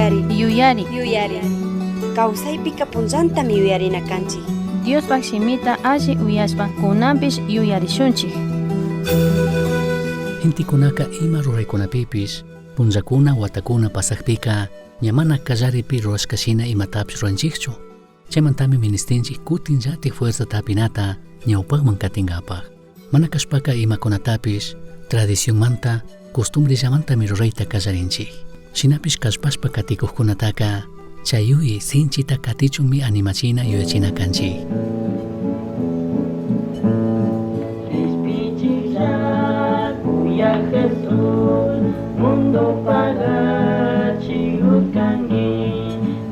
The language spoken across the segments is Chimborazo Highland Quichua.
Yuyari. Yuyari. Yuyari. Kawsaypika punllantami yuyarina kanchik. Diospaj shimita alli uyashpa kunanpish yuyarishunchik. Gentecunaca ima ruraicunapipish punllacuna huatacuna pasajpica ña mana callaripi rurashca shina imatapish ruranchikchu. Chaymantami ministinchik kutinllatik fuerzata hapinata ñawpakman katingapaj. Mana kashpaka imakunatapish tradicionmanta costumbrellamantami rurayta kallarinchik. Shinapish kallpashpa katikukkunataka chay yuyay sinchita katichunmi animachina yuyachina kanchik. Kishpichilla kuyak Jesús, mundo pagachirutkanki,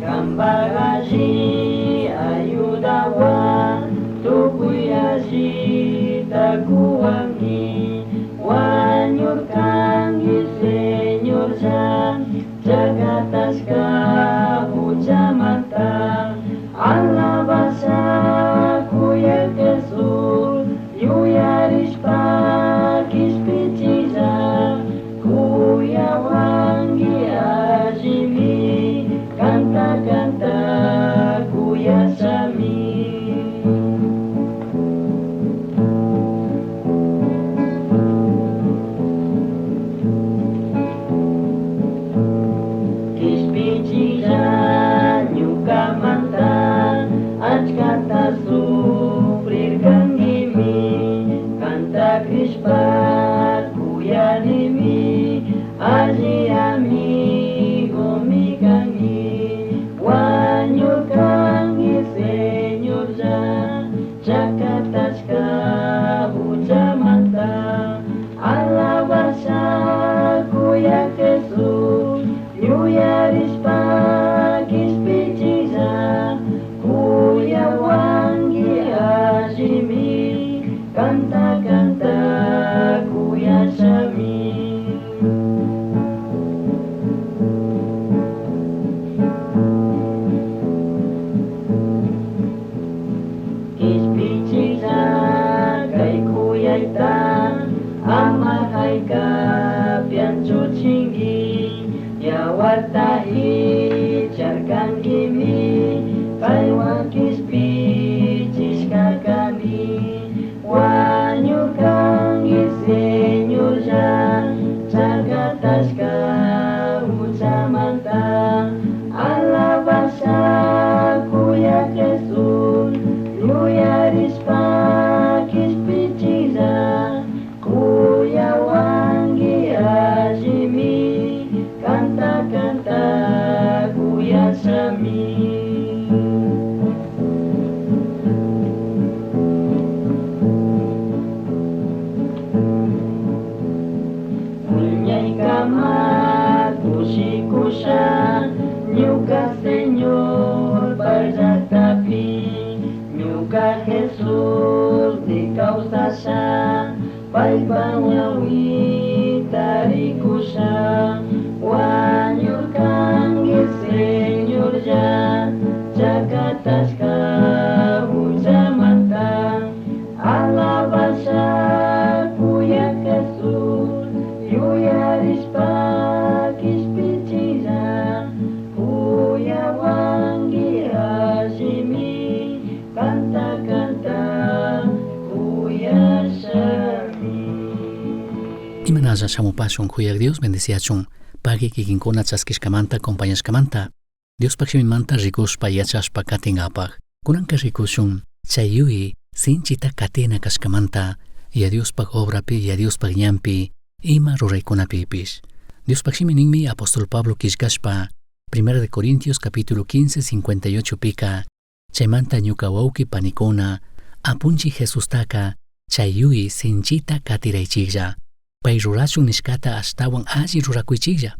kanpak alli ayudawan, tukuy allita kuwanki, wañurkanki Señorlla, chakatashka huchamanta, alabasha kuyak Jesús, yuyarishpa kishpichilla, kuyawanki allimi, kanta kanta kuyashami. Kishpichilla ñukamanta, achkata sufrirkankimi, kanta krishpa kuyanimi, alli amigomi kanki, wañurkanki Señorlla, chakatashka huchamanta, alabasha kuyak Jesús, yuyarishpa kishpichilla, kuyawanki allimi, kanta kanta kuyashami. Kishpichilla kay kuyayta, ama hayk'api anchuchinki, yawarta hicharkankimi, paywan kishpichishka kani, wañurkanki Señorlla, chakatashka huchamanta, alabasha kuyak Jesús, yuyarishpa kishpichilla, kuyawanki allimi, kanta kanta kuyashami. Wiñaykama kushikusha, ñuka Señor payllaktapi, ñuka Jesús ni kawsasha, paypa ñawita rikusha, wañurkanki Señorlla, chakatashka huchamanta, alabasha kuyak Jesús, yuyarishpa kishpichilla, kuyawanki allimi, kanta kanta kuyashami. Imanalla shamupashun kuyak Dios bendeciachun, pagui kikinkuna chaskishkamanta acompañashkamanta, Diospaj shimimanta rikushpa yachashpa katingapaj. Kunanka rikushun chay yuyay sinchita katina kashkamanta, ya Diospaj obrapi, ya Diospaj ñanpi, ima ruraykunapipish. Diospaj shimi ninmi apóstol Pablo killkashpa, Primera de Corintios capítulo 15, 58 pika, chaymanta ñuka wawqi panikuna, apunchik Jesustaka, chay yuyay sinchita katiraychiklla, pay rurachun nishkata ashtawan alli rurakuychiklla.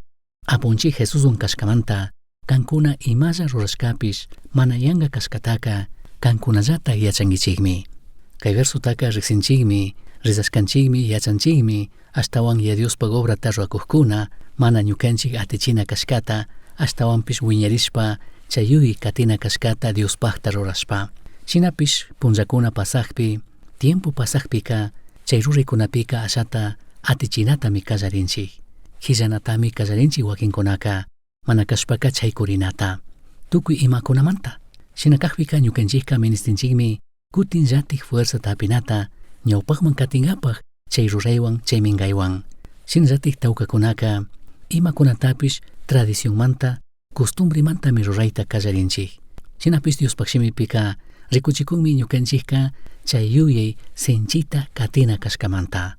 Apunchik Jesuswan kashkamanta, kankuna imalla rurashkapish mana yanka kashkataka kankunallata yachankichikmi. Kay versotaka riksinchikmi, rezashkanchikmi, yachanchikmi, ashtawan ya Diospaj obrata rurakukkuna mana ñukanchik atichina kashkata, ashtawanpish wiñarishpa chay yuyay katina kashkata Diospajta rurashpa. Shinapish punllakuna pasakpi, tiempo pasakpika, chay ruraykunapika ashata atichinatami kallarinchik. Hillanatami kallarinchik wakinkunaka. Mana kashpaka chaykurinata. Tukuy imakunamanta. Shina kakpika ñukanchikka ministinchikmi kutinllatik fuerzata hapinata ñawpakman katinkapak chay ruraywan chay minkaywan. Shinallatik tawkakunaka imakunatapish tradicionmanta costumbremantami rurayta kallarinchik. Shinapish Diospaj shimipika rikuchikunmi ñukanchikka chay yuyay sinchita katina kashkamanta.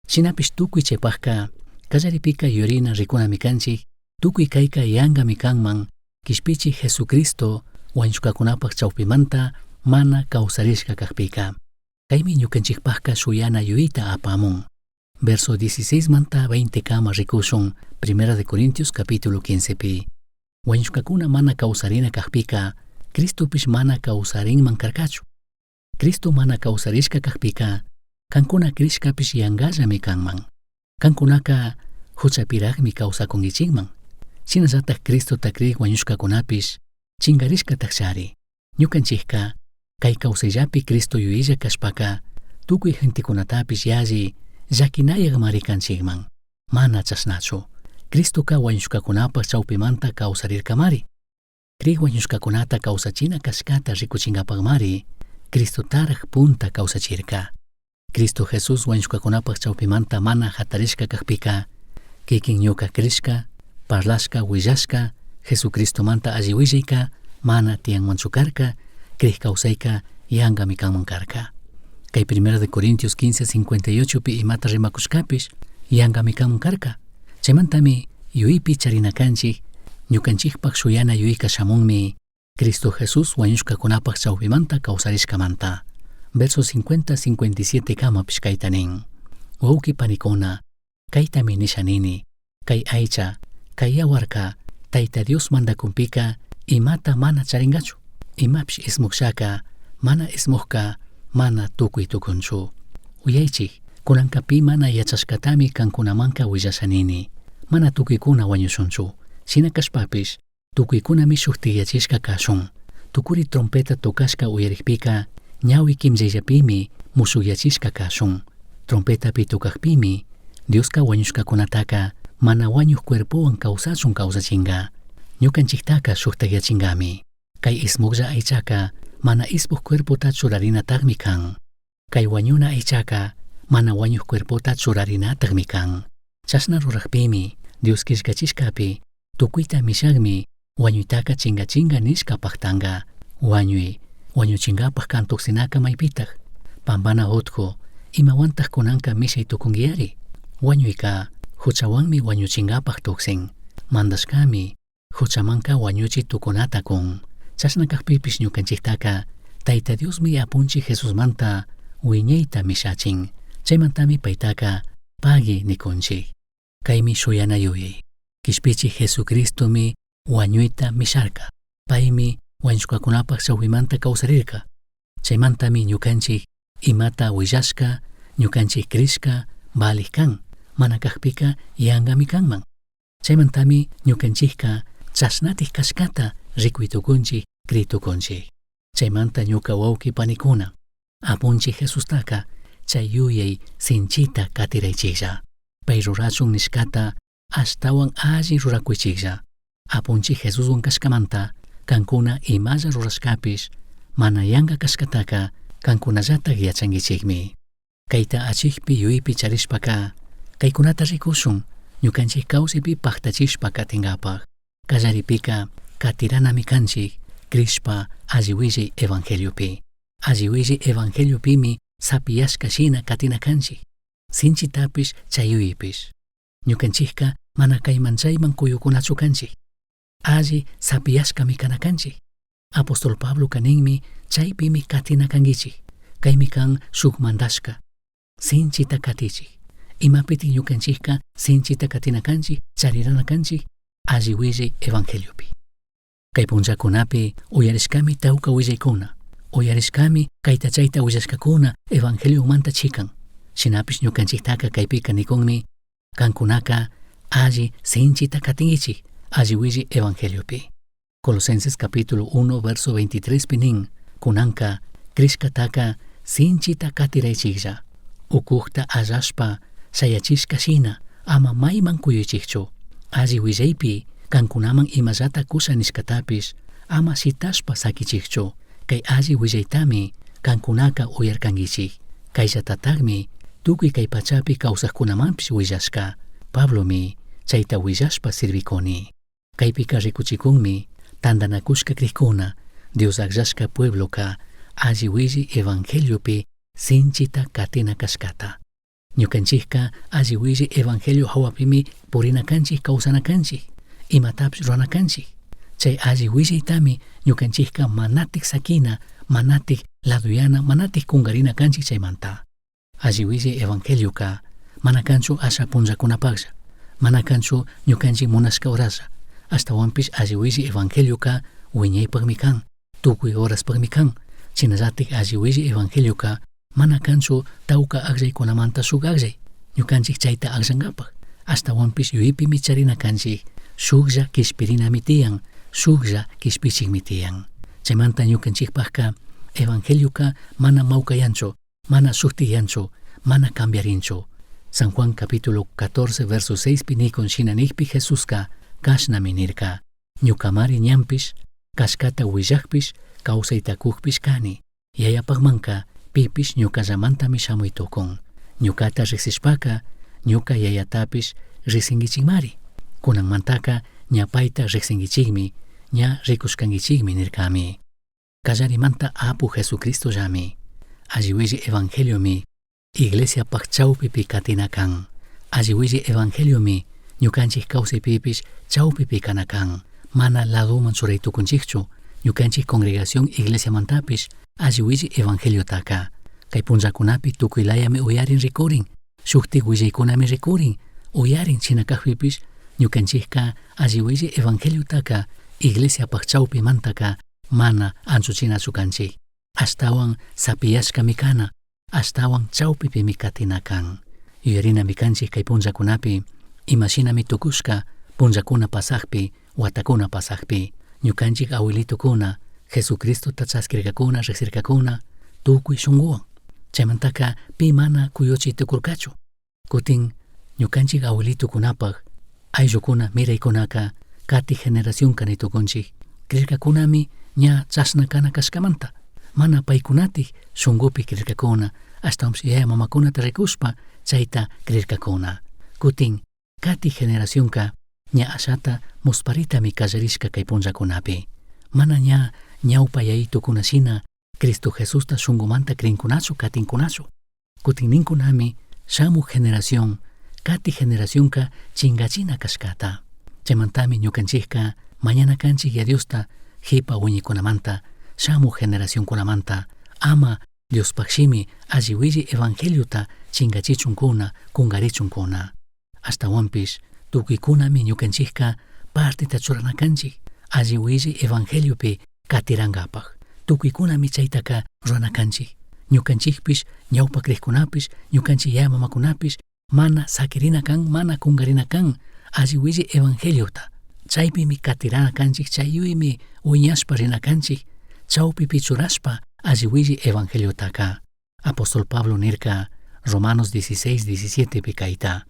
Shinapish tukuy chaypajka kallaripika yuyarina rikunami kanchik, tukuy kayka yankami kanman, Kishpichik Jesucristo wañushkakunapak chawpimanta mana kawsarishka kakpika. Kaymi ñukanchikpajka shuyana yuyayta apamun. Verso 16 manta 20 kama rikushun, Primera de Corintios capítulo 15 pi. Wañushkakuna mana kawsarina kakpika, Cristopish mana kawsarinman karkachu. Cristo mana kawsarishka kakpika, kankuna crishkapish yankallami kanman. Kankunaka huchapirakmi kawsakunkichikman. Shinallatak Cristota crik wañushkakunapish chinkarishkatakchari. Ñukanchikka kay kawsayllapi Cristo yuyilla kashpaka tukuy gentekunatapish yalli llakinayakmari kanchikman. Mana chashnachu. Cristoka wañushkakunapak chawpimanta kawsarirkamari. Crik wañushkakunata kawsachina kashkata rikuchinkapakmari Cristotarak punta kawsachirka. Cristo Jesús wañushkakunapak chawpimanta mana hatarishka kakpika, kikin ñuka crishka, parlashka, willashka, Jesucristomanta alli willayka mana tiyanmanchu karka, crik kawsayka yankami kanman karka. Kay Primera de Corintios 15, 58 pi imata rimakushkapish yankami kanman karka. Chaymantami yuyaypi charina kanchik, ñukanchikpak shuyana yuyayka shamunmi Cristo Jesús wañushkakunapak chawpimanta kawsarishkamanta. Verso 50, 57 kamapish kayta nin. Wawqi panikuna, kaytami nisha nini, kay aycha, kay yawarka, Tayta Dios mandakunpika imata mana charinkachu. Imapish ismukshaka, mana ismukka, mana tukuy tukunchu. Uyaychik, kunanka pi mana yachashkatami kankunamanka willasha nini. Mana tukuykuna wañushunchu. Shina kashpapish, tukuykunami shuktikyachishka kashun. Tukuri trompeta tocashka uyarikpika, ñawi kimllayllapimi mushukyachishka kashun. Trompetapi tocakpimi, Dioska wañushkakunataka mana wañuk cuerpowan kawsachun kawsachinka. Ñukanchiktaka shuktakyachinkamin. Kay ismuklla aychaka mana ismuk cuerpota churarinatakmi kan. Kay wañuna aychaka mana wañuk cuerpota churarinatakmi kan. Chashna rurakpimi, Dios killkachishkapi, tukuyta mishakmi, wañuytaka chinkachinka nishka paktanka. Wañuy, wañuchinkapak kan tuksinaka maypitak. Pampana utku, imawantak kunanka mishay tukunkiyari. Wañuyka, huchawanmi wañuchinkapak tuksin. Mandashkami, huchamanka wañuchi tukunata kun. Chashna kakpipish ñukanchiktaka, Tayta Diosmi apunchik Jesusmanta wiñayta mishachin. Chaymantami paytaka pagui nikunchik. Kaymi shuyana yuyay. Kishpichik Jesucristomi wañuyta misharka. Paymi wañushkakunapak chawpimanta kawsarirka. Chaymantami ñukanchik imata willashka, ñukanchik crishka, valik kan, mana kakpika yankami kanman. Chaymantami ñukanchikka chashnatik kashkata rikuy tukunchik, cri tukunchik. Chaymanta ñuka wawqi panikuna, apunchik Jesustaka chay yuyay sinchita katiraychiklla. Pay rurachun nishkata ashtawan alli rurakuychiklla. Apunchik Jesuswan kashkamanta kankuna imalla rurashkapish mana yanka kashkataka kankunallatak yachankichikmi. Kayta achikpi yuyaypi charishpaka kaykunata rikushun ñukanchik kawsaypi paktachishpa katinkapak. Kallaripika katiranami kanchik crishpa alli willay evangeliopi. Alli willay evangeliopimi sapiyashka shina katina kanchik. Sinchitapish chay yuyaypish. Ñukanchikka mana kayman chayman kuyukunachu kanchik. Alli sapiyashkami kana kanchik. Apóstol Pabloka ninmi chaypimi katina kankichik. Kaymi kan shuk mandashka. Sinchita katichik. Imapitik ñukanchikka sinchita katina kanchik, charirana kanchik, alli willay evangeliopi. Kay punllakunapi uyarishkami tawka willaykuna. Uyarishkami kayta chayta willashkakuna evangeliomanta chikan. Shinapish ñukanchiktaka kaypika nikunmi kankunaka alli sinchita katinkichik alli willay evangeliopi. Colosenses capítulo 1 verso 23 pi nin, kunanka crishkataka sinchita katiraychiklla. Ukukta allashpa shayachishka shina ama mayman kuyuychikchu. Alli willaypi Cancunaman imallata cusha nishcatapish ama shitashpa saquichijchu. Cai alli huillaitami cancunaca uyarcanguichij. Caillatatajmi tucui cai pachapi causajcunamanpish huillashca. Pablomi chaita huillashpa sirvicuni. Caipica ricuchicunmi tandanacushca crijcuna Dios agllashca puebloca alli huillai evangeliopi sinchita catina cashcata. Ñucanchijca alli huillai evangelio jahuapimi purina canchij causana canchij, imatapish rurana canchij. Chai alli huillaitami ñucanchijca manatik saquina, manatik laduyana, manatik cungarina canchij chaymanta. Alli huillai evangelioca mana canchu asha punllacunapajlla, mana canchu ñucanchij munashca horaslla, ashtahuanpish alli huillai evangelioca huiñaipajmi can, tucui horaspajmi can. Shinallatik alli huillai evangelioca mana canchu tauca agllaicunamanta shuk agllai, ñucanchij chaita agllankapaj, ashtahuanpish yuyapimi charina canchij, shuklla quishpirinami tiyan, shuklla quishpichikmi tiyan. Chaymanta ñucanchijpajka evangelioca mana maucayanchu, mana shuktiyanchu, mana cambiarinchu. San Juan capítulo 14 verso 6 pi nikun shina nijpi Jesuska kashnami nirka, ñukamari ñanpish, kashkata huillajpish, kawsayta kujpish kani. Yayapajmanka pipish ñukallamantami shamuy tukun. Ñukata riksishpaka ñuka yayatapish riksinkichikmari. Kunanmantaka ña payta riksinkichikmi, ña rikushkankichikmi nirkami. Kallarimanta Apu Jesucristollami, alli huillai evangeliomi, iglesiapaj chawpipi katina kan. Alli huillai evangeliomi, ñukanchik kawsaypipish chawpipi kana kan. Mana ladoman churay tukunchikchu, ñukanchik congregación iglesiamantapish alli huillai evangeliotaka. Kay punllakunapi tukuylayami uyarin rikurin, shuktik willaykunami rikurin, uyarin shina kajpipish ñukanchikka alli huillai evangeliotaka iglesiapaj chawpimantaka mana anchuchinachu kanchik. Ashtawan sapiyashkami kana, ashtawan chawpipimi katina kan. Yuyarinami kanchik kay punllakunapi imashinami tukushka punllakuna pasajpi, watakuna pasajpi, ñukanchik abuelitukuna Jesucristota chaskirkakuna, riksirkakuna tukuy shunkuwan. Chaymantaka pi mana kuyuchi tukurkachu. Kutin ñukanchik abuelitukunapaj ayllukuna miraykunaka kati generación kani tukunchik. Crirkakunami ña chashna kana kashkamanta. Mana paykunatik shunkupi crirkakuna, ashtawanpish yaya mamakunata rikushpa chayta crirkakuna. Kutin kati generacionka ña ashata musparitami kallarishka kay punllakunapi. Mana ña ñawpa yayitukuna shina Cristo Jesusta shunkumanta crinkunachu katinkunachu. Kutin ninkunami shamuk generación, kati generacionka chingachina kashkata. Chaymantami ñukanchikka mañana kanchik ya Diosta jipa wiñikunamanta, shamuk generacionkunamanta, ama Diospaj shimi alli huillai evangeliota chingachichunkuna, kunkarichunkuna. Ashtawanpish tukuykunami ñukanchikka parteta churana kanchik alli huillai evangeliopi katirankapaj. Tukuykunami chaytaka rurana kanchik. Ñukanchikpish, ñawpa crijkunapish, ñukanchik yaya mamakunapish mana sakirina kan, mana kunkarina kan alli huillai evangeliota. Chaypimi katirana kanchik, chayuymi wiñashpa rina kanchik, chawpipi churashpa alli huillai evangeliotaka. Apóstol Pablo nirka Romanos 16, 17 pi kayta.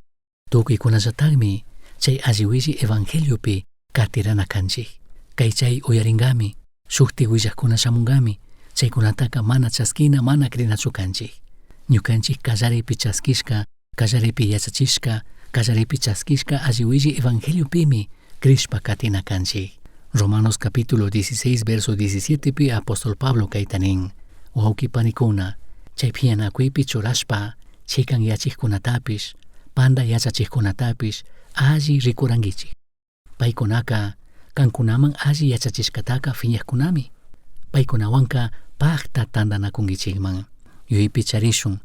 Tukuykunallatakmi chay alli huillai evangeliopi katirana kanchik. Kay chay uyarinkami, shuktik willakuna shamunkami, chaykunataka mana chaskina, mana crinachu kanchik. Ñukanchik kallaripi chaskishka, kallaripi yachachishka, kallaripi chaskishka alli huillai evangeliopimi crishpa katina kanchik. Romanos capítulo 16 verso 17 pi apóstol Pablo kayta nin, wawqi panikuna, chay phiñanakuypi churashpa chikan yachikkunatapish, panda yachachikkunatapish alli rikurankichik. Paykunaka kankunaman alli yachachishkataka phiñakkunami. Paykunawanka pakta tantanakunkichikman. Yuyaypi charishun,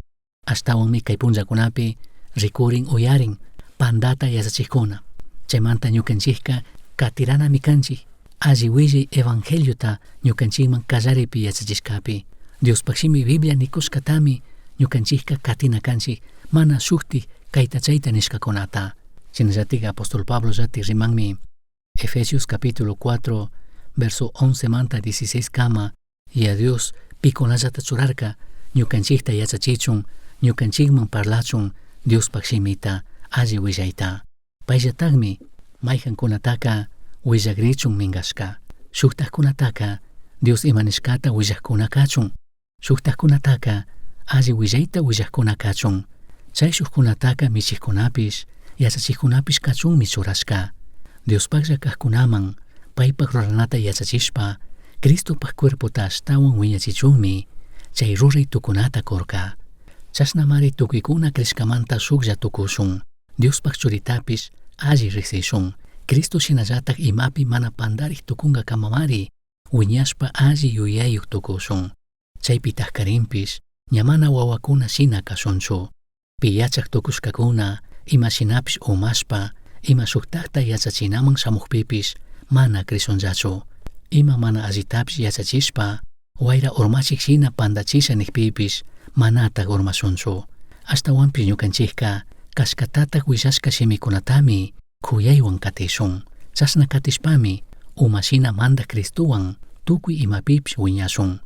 ashtawanmi kay punllakunapi rikurin uyarin pandata yachachikkuna. Chaymanta ñukanchikka katiranami kanchik alli huillai evangeliota ñukanchikman kallaripi yachachishkapi. Diospaj shimi Biblia nikushkatami ñukanchikka katina kanchik, mana shuktik kayta chayta nishkakunata. Shinallatik apóstol Pablo llatik rimanmi Efesios capítulo 4 verso 11 manta 16 kama, Yaya Dios pikunallata churarka ñukanchikta yachachichun, ñukanchikman parlachun Diospaj shimita alli willayta. Payllatakmi mayjankunataka Huillagrichun mingashca. Shujtajcunataca Dios ima nishcata huillajcuna cachun. Shujtajcunataca alli huillaita huillajcuna cachun. Chaishujcunataca michijcunapish, yachachijcunapish cachunmi churashca. Diospajlla cajcunaman paipaj ruranata yachachishpa, Cristopaj cuerpota ashtahuan huiñachichunmi chay rurai tucunata curca. Chashnamari tucuicuna crishcamanta shujlla tucushun. Diospaj churitapish alli rijsishun. Cristo shinallataj imapi mana pandarij tucungacamamari huiñashpa alli yuyayuj tucushun. Chaipitaj carinpish ña mana huahuacuna shina cashunchu. Pi yachaj tucushcacuna ima shinapish umashpa ima shujtajta yachachinaman shamujpipish mana crishunllachu. Ima mana allitapish yachachishpa huaira urmachij shina pandachisha nijpipish manataj urmashunchu. Ashtahuanpish ñucanchijca cashcatataj huillashca shimicunatami cuyaihuan catishun. Chashna catishpami uma shina mandaj Cristohuan tucui imapipish huiñashun.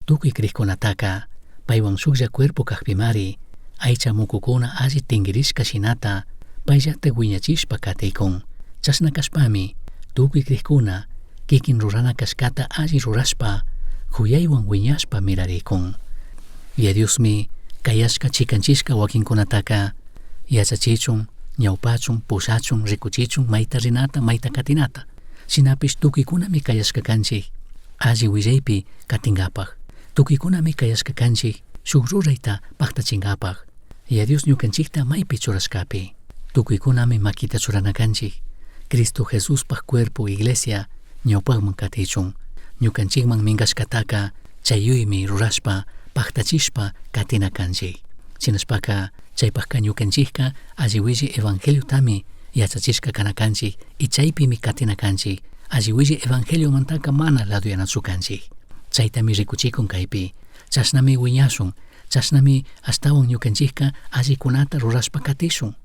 Tucui crijcunataca paihuan shujlla cuerpo cajpimari aicha mucucuna alli tinguirishca shinata paillataj huiñachishpa caticun. Chashna cashpami tucui crijcuna kikin rurana cashcata alli rurashpa juyaihuan huiñashpa miraricun. Yaya Diosmi cayashca chicanchishca huaquincunataca yachachichun, ñaupachun, pushachun, ricuchichun maita rinata, maita catinata. Shinapish tucuicunami cayashca canchij alli huillaipi catingapaj. Tucuicunami cayashca canchij shuj ruraita pajtachingapaj. Yaya Dios ñucanchijta maipi churashcapi. Tucuicunami maquita churana canchij. Cristo Jesuspaj cuerpo iglesia ñaupajman catichun. Ñucanchijman mingashcataca chayuymi rurashpa pajtachishpa catina canchij. Shinashpaca chaypajca ñucanchijca alli huillai evangeliotami yachachishca cana canchij y chaypimi catina canchij. Alli huillai evangeliomantaca mana laduyanachu canchij. Chaytami ricuchicun caypi. Chashnami huiñashun. Chashnami ashtahuan ñucanchijca allicunata rurashpa catishun.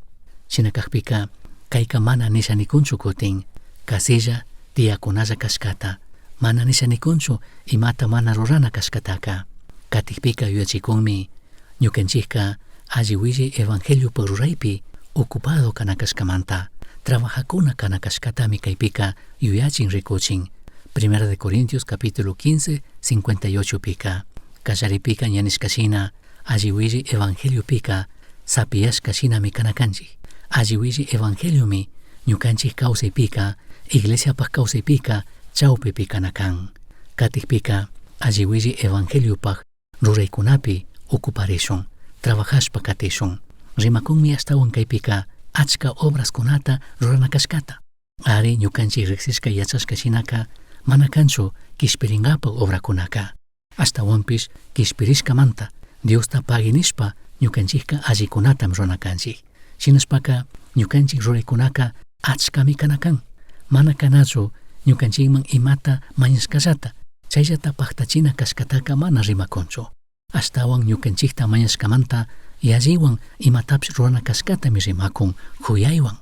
Shina cajpica caica mana nisha nicunchu cutin. Casilla tiyacunalla cashcata. Mana nisha nicunchu imata mana rurana cashcataca. Catijpica yuyachicunmi ñucanchijca alli huillai evangeliopaj ruraipi ocupado cana cashcamanta. Trabajacuna cana cashcatami caypica yuyachin ricuchin. Primera de Corintios capítulo 15, 58 pica. Callaripika ña nishca shina alli huillai evangeliopika sapiyashca shinami cana canchij. Alli huillai evangeliomi ñucanchij causaipika, iglesiapaj causaipika chaupipi cana can. Catijpika alli huillai evangeliopaj ruraicunapi ocuparishun, trabajashpa catishun. Rimakunmi ashtahuan caypika achca obrascunata rurana cashcata. Ari ñucanchij rijsishca yachashca shinaka mana canchu quishpiringapaj obracunaca. Ashtahuanpish quishpirishcamanta Diosta pagui nishpa ñucanchijca allicunatami rurana canchij. Shinashpaca ñucanchij ruraicunaca achcami cana can. Mana canachu ñucanchijman imata mañashcallata, chayllata pajtachina cashcataca mana rimacunchu. Ashtahuan ñucanchijta mañashcamanta yallihuan imatapish rurana cashcatami rimacun juyaihuan.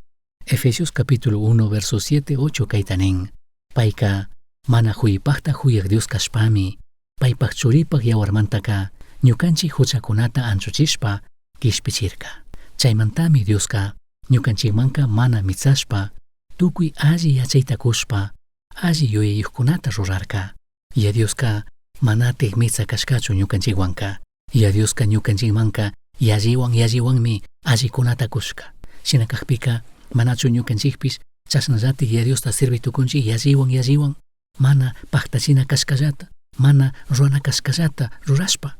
Efesios capítulo 1 versos 7, 8 caita nin. Paica mana juypajta juyaj Dios cashpami, paipaj churipaj yawarmantaca ñucanchij juchacunata anchuchishpa quishpichirca. Chaimantami Diosca ñucanchijmanca mana mitsashpa, tucui alli yachaita cushpa, alli yuyayujcunata rurarca. Yaya Diosca manataj mitsa cashcachu ñucanchijhuanca. Yaya Diosca ñucanchijmanca yallihuan yallihuanmi allicunata cushca. Shina cajpica manachu ñucanchijpish chashnallataj Yaya Diosta sirvi tucunchij yallihuan yallihuan, mana pajtachina cashcallata, mana rurana cashcallata rurashpa.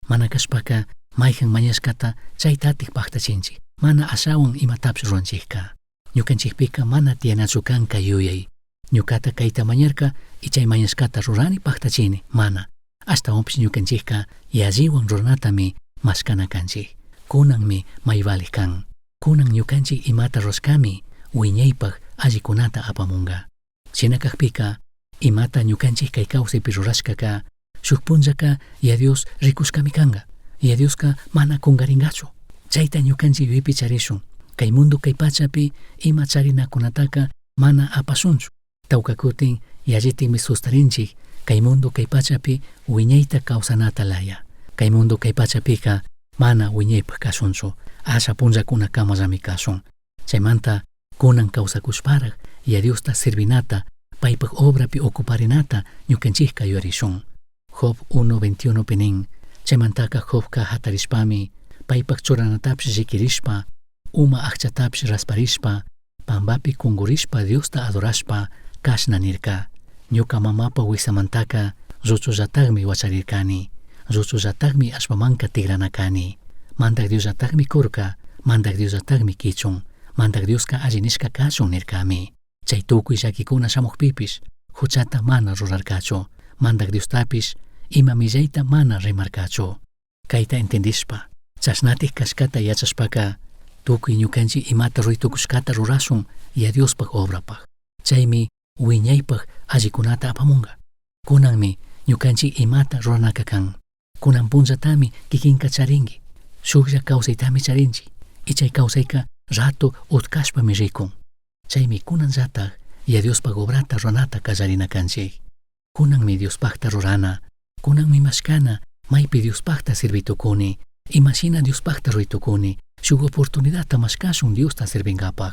Mana cashpaca maijan mañashcata chaytataj pajtachinchij, mana ashawan imatapish ruranchijca. Ñucanchijpica mana tiyanachu canca yuyai. Ñucata caita mañarca y chay mañashcata rurani pajtachini, mana. Ashtahuanpish ñucanchijca yallihuan ruranatami mashcana canchij. Cunanmi may valij can. Cunan ñucanchij imata rurashcami huiñaipaj allicunata apamunga. Shina cajpica imata ñucanchij cay causaipi rurashcaca shuj punllaca Yaya Dios ricushcami canga. Yaya Diosca mana cungaringachu. Chaita ñucanchij yuyaipi charishun. Cay mundo cay pachapi ima charinacunataca mana apashunchu. Tauca cutin yallitikmi sustarinchik kay mundo kay pachapi wiñayta kawsanata laya. Kay mundo kay pachapika mana wiñaypaj kashunchu, asha punllakunakamallami kashun. Chaymanta Kunan kawsakushparaj Yaya Diosta servinata, paypak obrapi ocuparinata ñukanchikka yuyarishun. Job 1.21 pi nin, chaymantaka Jobka hatarishpami, paypak churanatapish llikirishpa, uma akchatapish rasparishpa, pambapi kungurishpa Diosta adorashpa kashna nirka: Ñuka mamapa wiksamantaka lluchullatajmi huacharircani, lluchullatajmi allpamanca tigrana cani. Mandaj Diosllatajmi curca, Mandaj Diosllatajmi quichun, Mandaj Diosca alli nishca cachun nircami. Chai tucui llaquicuna shamujpipish, juchata mana rurarcachu, Mandaj Diostapish ima millaita mana rimarcachu. Caita entendishpa, chashnatij cashcata yachashpaca, tucui ñucanchij imata rurai tucushcata rurashun Yaya Diospaj obrapaj. Chaimi huiñaipaj allicunata apamunga. Cunanmi ñucanchij imata ruranaca can. Cunan punllatami kikinka charingui. Shujlla causaitami charinchij. Y chay causaica rato utcashpami ricun. Chaimi cunanllataj Yaya Diospaj obrata ruranata callarina canchij. Cunanmi Diospajta rurana, cunanmi mashcana, maipi Diospajta sirvi tucuni, imashina Diospajta rurai tucuni, shuj oportunidadta mashcashun Diosta sirvingapaj.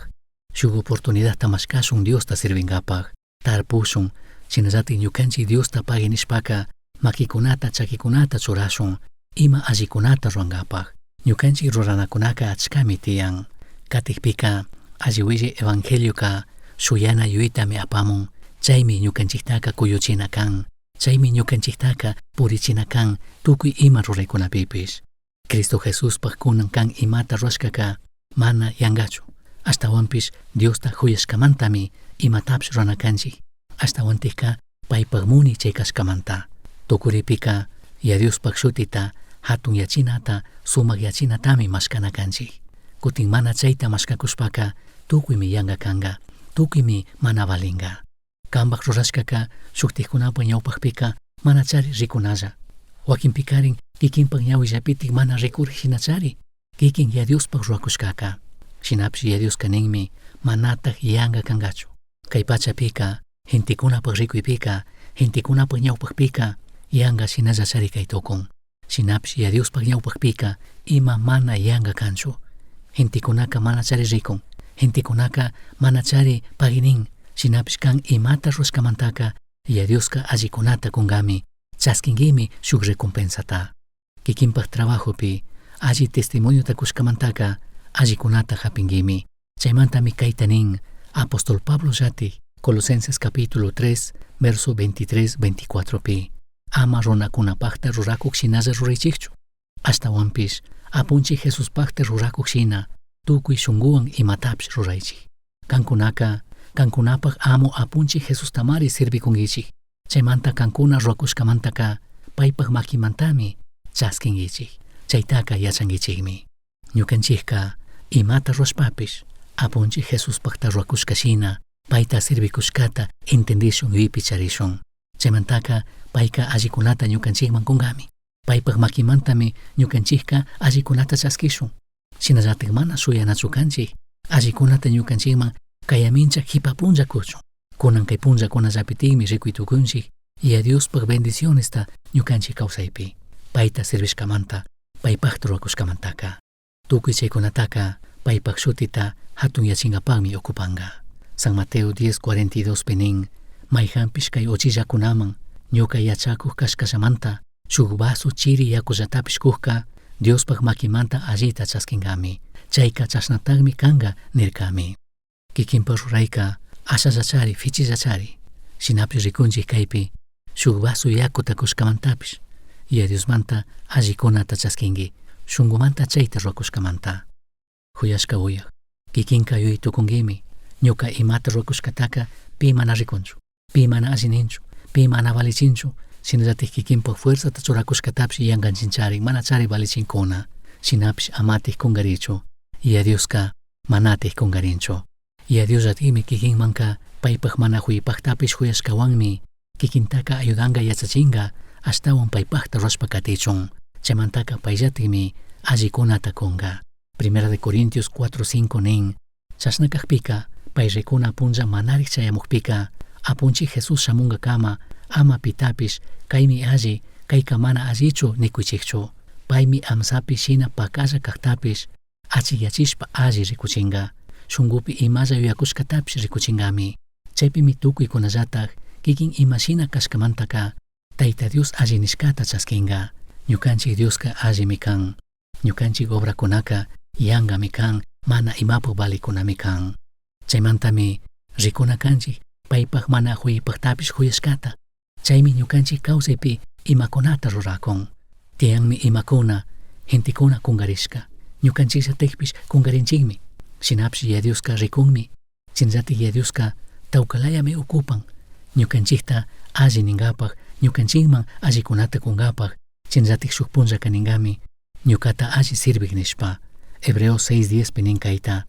Shuj oportunidadta mashcashun Diosta sirvingapaj. Tarpushun, shinallatik ñukanchik Diosta pagui nishpaka makikunata chakikunata churashun, ima allikunata rurankapaj. Ñukanchik ruranakunaka achkami tiyan. Katikpika, alli willay evangelioka shuyana yuyaytami apamun, chaymi ñukanchiktaka kuyuchina kan, chaymi ñukanchiktaka purichina kan tukuy ima ruraykunapipish. Cristo Jesuspaj kunan kan imata rurashkaka mana yangachu, ashtawanpish Diosta juyashkamantami imatapish rurana kanchik, ashtawantikka paypak muni chay kashkamanta. Tukuripika Yaya Diospaj shutita hatunyachinata sumakyachinatami mashkana kanchik. Kutin mana chayta mashkakushpaka tukuymi yanga kanka, tukuymi mana valinga. Kanpak rurashkaka shuktikkunapa ñawpakpika manachari rikunalla. Wakinpikarin kikinpak ñawillapitik mana rikurik shinachari, kikin Yaya Diospaj rurakushkaka. Shinapish Yaya Dioska ninmi manataj yanga kankachu. Kay pachapika, gentekunapak rikuypika, gentekunapak ñawpakpika yanga shinallachari kay tukun. Shinapish Yaya Diospaj ñawpakpika ima mana yanga kanchu. Gentekunaka manachari rikun, gentekunaka manachari pagui nin, shinapish kan imata rurashkamantaka Yaya Dioska allikunata kunkami, chaskinguimi shuk recompensata. Kikinpak trabajopi alli testimoniota kushkamantaka allikunata japinguimi. Chaymantami kayta nin apóstol Pablo llatik Colosenses capítulo 3 verso 23 24 pi. Ama runakunapakta rurakuk shinalla ruraychikchu. Ashtawanpish apunchik Jesuspakta rurakuk shina tukuy shunguwan imatapish ruraychik. Kankunaka kankunapak amo apunchik Jesustamari servikunkichik. Chaymanta kankuna rurakushkamantaka paypak makimantami chaskinkichik. Chaytaka yachankichikmi. Ñukanchikka imata rurashpapish apunchik Jesuspakta rurakushka shina payta servikushkata entendishun yuyaypi charishun. Chaymantaka payka allikunata ñukanchikman kunkami. Paypak makimantami ñukanchikka allikunata chaskishun. Shinallatik mana shuyanachu kanchik allikunata ñukanchikman kayamincha jipa punlla kuchun. Kunan kay punllakunallapitikmi rikuy tukunchik Yaya Diospaj bendicionesta ñukanchik kawsaypi. Payta servishkamanta, paypakta rurakushkamantaka. Tukuy chaykunataka paypak shutita hatunyachingapakmi ocupanka. San Mateo 10:42 pi nin, mayjanpish kay uchillakunaman ñuka yachakuk kashkallamanta shuk vaso chiri yakullatapish kukka Diospaj makimanta allita chaskinkami. Chayka chashnatakmi kanka nirkami. Kikinpak rurayka ashallachari fichillachari. Shinapish rikunchik kaypi shuk vaso yakuta kushkamantapish Yaya Diosmanta allikunata chaskinki, shunkumanta chayta rurakushkamanta. Juyashka uyak, kikinka yuyay tukunkimi, ñuka imata rurakushkataka pi mana rikunchu, pi mana alli ninchu, pi mana valichinchu, shinallatik kikinpak fuerzata churakushkatapish yankanchinchari manachari valichinkuna, shinapish amatik kunkarichu, Yaya Dioska manatik kunkarinchu. Yaya Diosllatikmi kikinmanka paypak mana juypaktapish juyashkawanmi kikintaka ayudanka yachachinka ashtawan paypakta rurashpa katichun, chaymantaka payllatikmi allikunata kunka. Primera de Corintios 4:5 nin, chashna kakpika pay rikuna punlla manarik chayamukpika apunchik Jesús shamunkakama ama pitapish kaymi alli kayka mana allichu nikuychikchu. Paymi amsapi shina pakalla kaktapish achikyachishpa alli rikuchinka. Shunkupi imalla yuyakushkatapish rikuchinkami. Chaypimi tukuykunallatak kikin imashina kashkamantaka Tayta Dios alli nishkata chaskinka. Ñukanchik Dioska allimi kan. Ñukanchik obrakunaka yankami kan, mana imapak valikunami kan. Chaymantami rikuna kanchik paypak mana huypaktapish huyashkata. Chaymi ñukanchik kawsaypi imakunata rurakun. Tiyanmi imakuna, gentekuna kungarishka. Ñukanchikllatakpish kungarinchikmi. Shinapish Yaya Dioska rikunmi. Shinallatik Yaya Dioska tawkalayami ocupan. Ñukanchikta alli ninkapak, ñukanchikman allikunata kunkapak, shinallatik shuk punllaka ninkami, ñukata alli sirvik nishpa. Hebreos 6:10 pi nin kayta.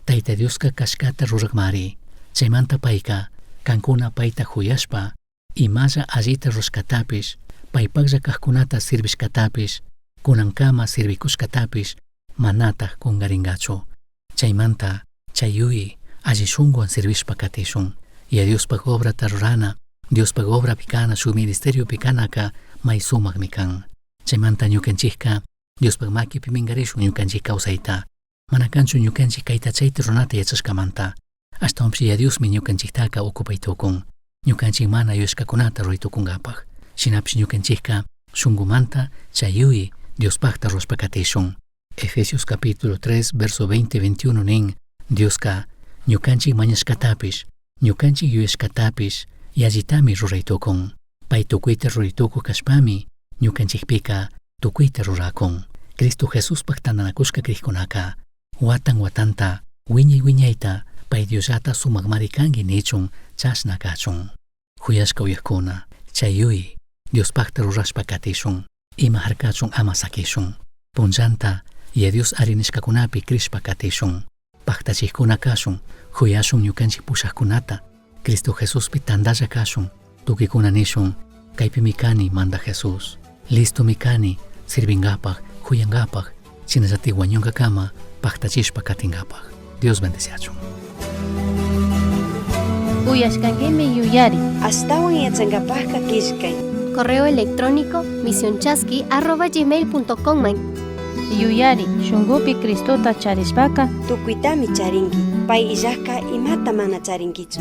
Tayta Dioska kashkata rurakmari. Chaymanta payka, kankuna payta huyashpa, imalla allita rurashkatapish, paypaklla kajkunata sirvishkatapish, kunankama sirvikushkatapish, manataj kungarinkachu. Chaymanta, chay yuyi, alli shunkuwan sirvishpa katishun. Yaya Diospaj obrata rurana, Diospaj obrapi kana, shuk ministeriopi kanaka may sumakmi kan. Chaymanta ñukanchikka Diospaj makipi minkarishun ñukanchik kawsayta. Mana kanchu ñukanchik kayta chayta runata yachashkamanta. Ashtawanpish Yaya Diosmi ñukanchiktaka ocupay tukun. Ñukanchik mana yuyashkakunata ruray tukunkapaj. Shinapish ñukanchikka shunkumanta chay yuyi Diospajta rurashpa katishun. Efesios capítulo 3, verso 20-21 nin, Dioska ñukanchik mañashkatapish, ñukanchik yuyashkatapish yallitami ruray tukun. Pay tukuyta ruray tukuj kashpami ñukanchikpika tukuyta rurakun. Cristo Jesuspaj tandanakushka crijkunaka watan watanta wiñay wiñayta pay Diosllata sumakmari kanki nichun chashna kachun. Huyashka uyakuna, chay yuyi Diospajta rurashpa katishun, ima harkachun ama sakishun. Punllanta Yaya Dios ari nishkakunapi crishpa katishun. Paktachikkuna kashun, huyashun ñukanchik pushakkunata, Cristo Jesuspi tandalla kashun, tukuykuna nishun, kaypimi kani manda Jesús. Listomi kani sirvingapak, huyangapak, shinallatik wañunkakama paktachishpa katingapak. Dios bendeciachun. Uyashkankimi yuyari. Ashtawan yachankapajka killkay. Correo electrónico misionchasqui@gmail.com man. Yuyari, shunkupi Cristota charishpaka Tukuytami charinki. Pay illajka imata mana charinkichu.